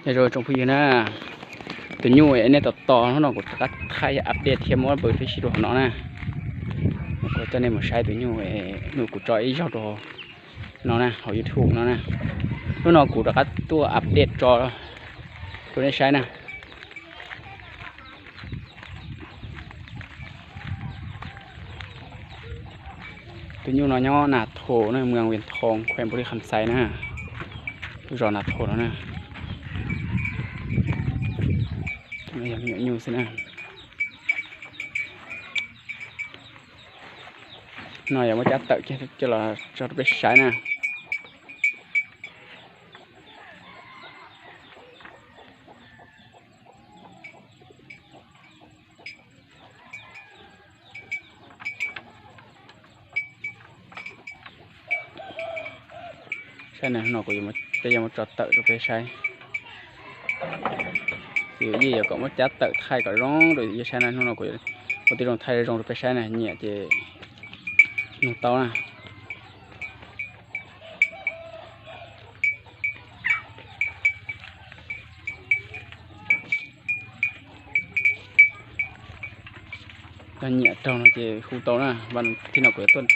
Nyob zoo tsoom phooj ywg na, tus nyuj nej tos tos hnub no kuv rov qab thaij update thiab muab npawb tib si rau hauv no na. Kuv coj nej mus saib tus nyuj, hnub kuv tso ib zaug rau no na, hauv YouTube no na. Hnub no kuv rov qab tuaj update tso rau nej saib na. Tus nyuj no nyob Nas Thos na, moos Vias Thos, khuem Npaus Lis Kham Xais na, zos Nas Thos no na. Yog me nyuam nyuj xwb na. No yog muab cab tawm coj los tso rau peb saib na. Saib na, hnub no kuv peb yuav muab tso tawm rau peb saib. Yij yuav kom muab cab tawm thaij kom zoo rau yij saib na, hnub no kuv ua tib zoo thaij zoo rau peb saib na, nyiam ces nug tau na. Yog nyiam raug no ces hu tau na, thib no kuv yuav tuaj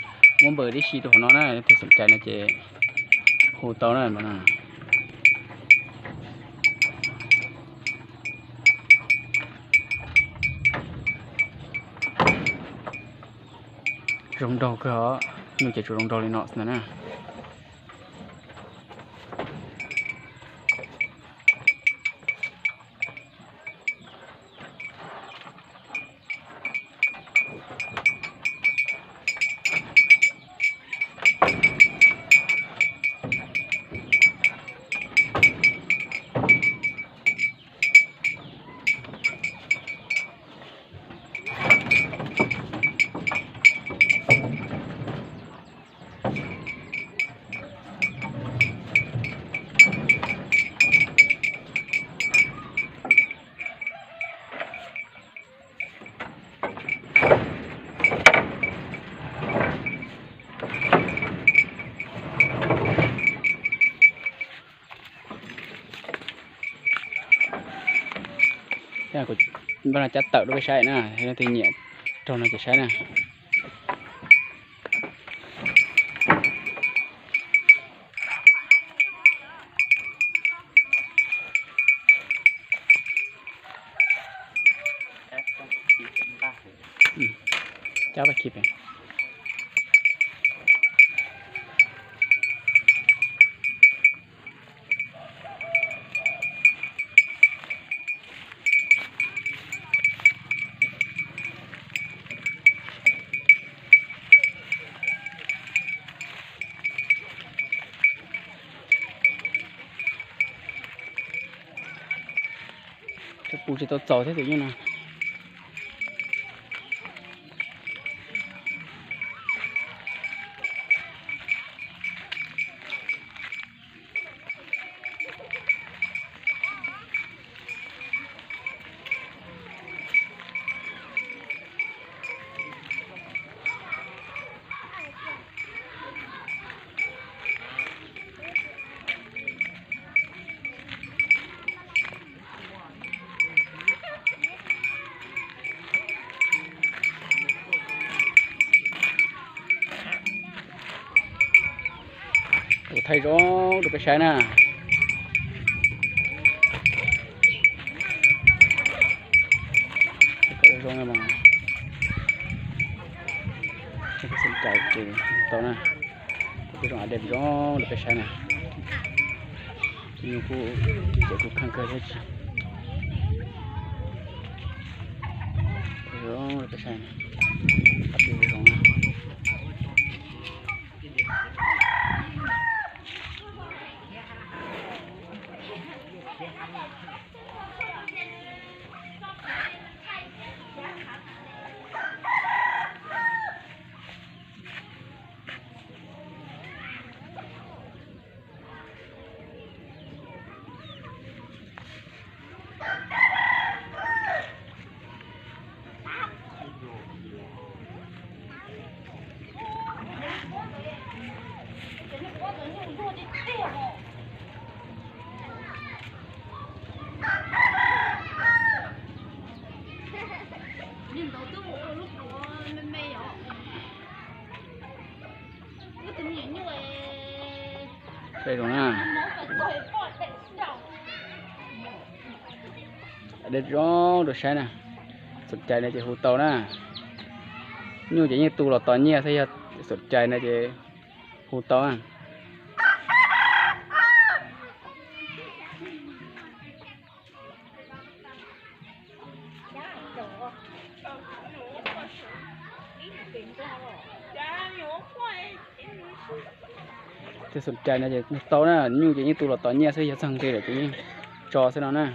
muab npawb tib si rau hauv no na, leej twg xom cai no ces hu tau na. Zoo nraug kawg os, nyuj ces tsuas zoo nraug li no xwb na. Kuv npaj no cab tawm rau peb saib na, leej twg nyiam raug no ces saib na. Cab pas khi pem. Cov pus tsis tau txaus thiab tus nyuj no. Kuv thaij zoo rau peb saib na. Zoo na mas. Tau na. Kuv thaij zoo deb zoo rau peb saib na. Nyuj kuj ces kuj kheej kawg thiab tsis. Zoo rau peb saib na. Zoo na. Zoo na. Dej zoo rau saib na. Xom cai no ces hu tau na. Nyuj ces yeej tu los tos nyiaj xwb, yog xom cai no ces hu tau na. Tej xom cai no ces tau na, nyuj ces yeej tu los tos nyiaj xwb, yog txog nqi lawm ces yeej tso xwb no na.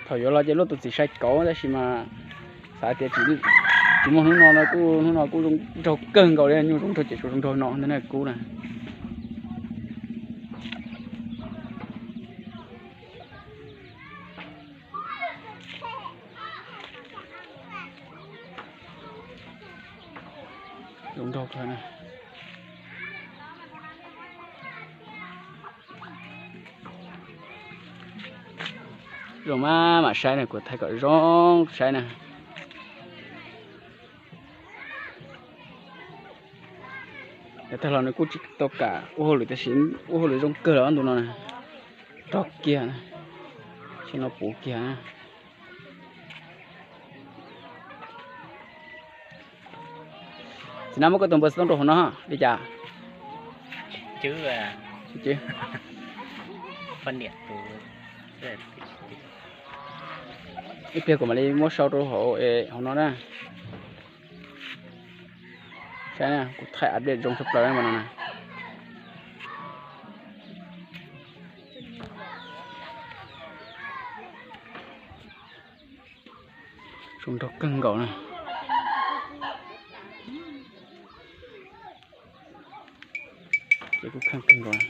Thaum yuav los ces luaj tus txiv sai kauv tab sis mas xav tias tsis muaj hnub no no kuj hnub no kuj zoo nraug kawg nkaus li, nyuj zoo nraug ces tsuas zoo nraug no ntag na kub na. Zoo nraug kawg na. Zoo mas mam saib na, kuv thaij kom zoo saib na. Yav tag los nws kuj tsis tau kam ua hauj lwm tab sis ua hauj lwm zoo kawg los ntu no na. Rog kiag, xyoo no puv kiag. Txiv Nab muab koj tus npawb xov tooj rau hauv no li cas? Ib pliag kuv mam li muab sau rau hauv, hauv no na. Saib na, kuv thaij update zoo tshaj plaws mas no na. Zoo nraug kawg nkaus na. Ces kuj kheej kawg nkaus.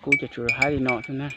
Kub ces tsuas haib li no xwb na.